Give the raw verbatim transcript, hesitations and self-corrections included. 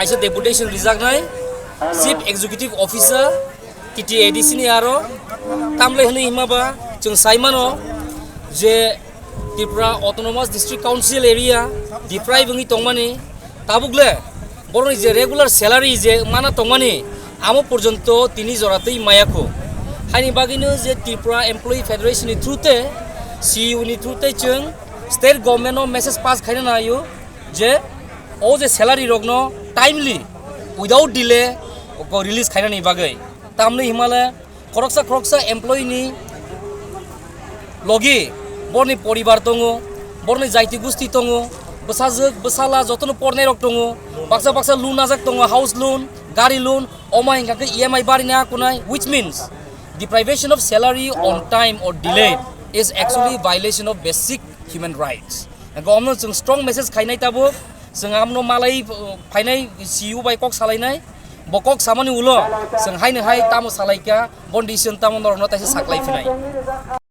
Kaisa deputation rijaknai Chief Executive Officer T T A D C ni aro tamle hwnwi hima ba chwng sai mano je Tripura Autonomous District Council area deprive wngwi tongmani tabukle boroni je regular salary je mana tongmani amo porjonto tini jora twi maya kho. Haini bagwino je Tripura Employee Federation ni through te C E O ni through te chwng state government no message pass khaina naio je o je salary rokno timely without delay ko release khainani bagwi. Tamni himale khoroksa khoroksa employee ni logi borni poribar tongo, borni jaiti gusti tongo, bwsajwk bwsala jotono pornai rok tongo, baksa baksa loan ajak tongo, house loan, gari loan, oma hingka khe E M I barina kunai, which means deprivation of salary on time or delayed is actually violation of basic human rights. Gomno chwng strong message khainai tabuk, chwng amno malai, uh, phainai C E O bai kok salainai, bo kok samani ulo chwng haino hai tamo salaikha, bon decision tamo norokno taisa saklai phinai.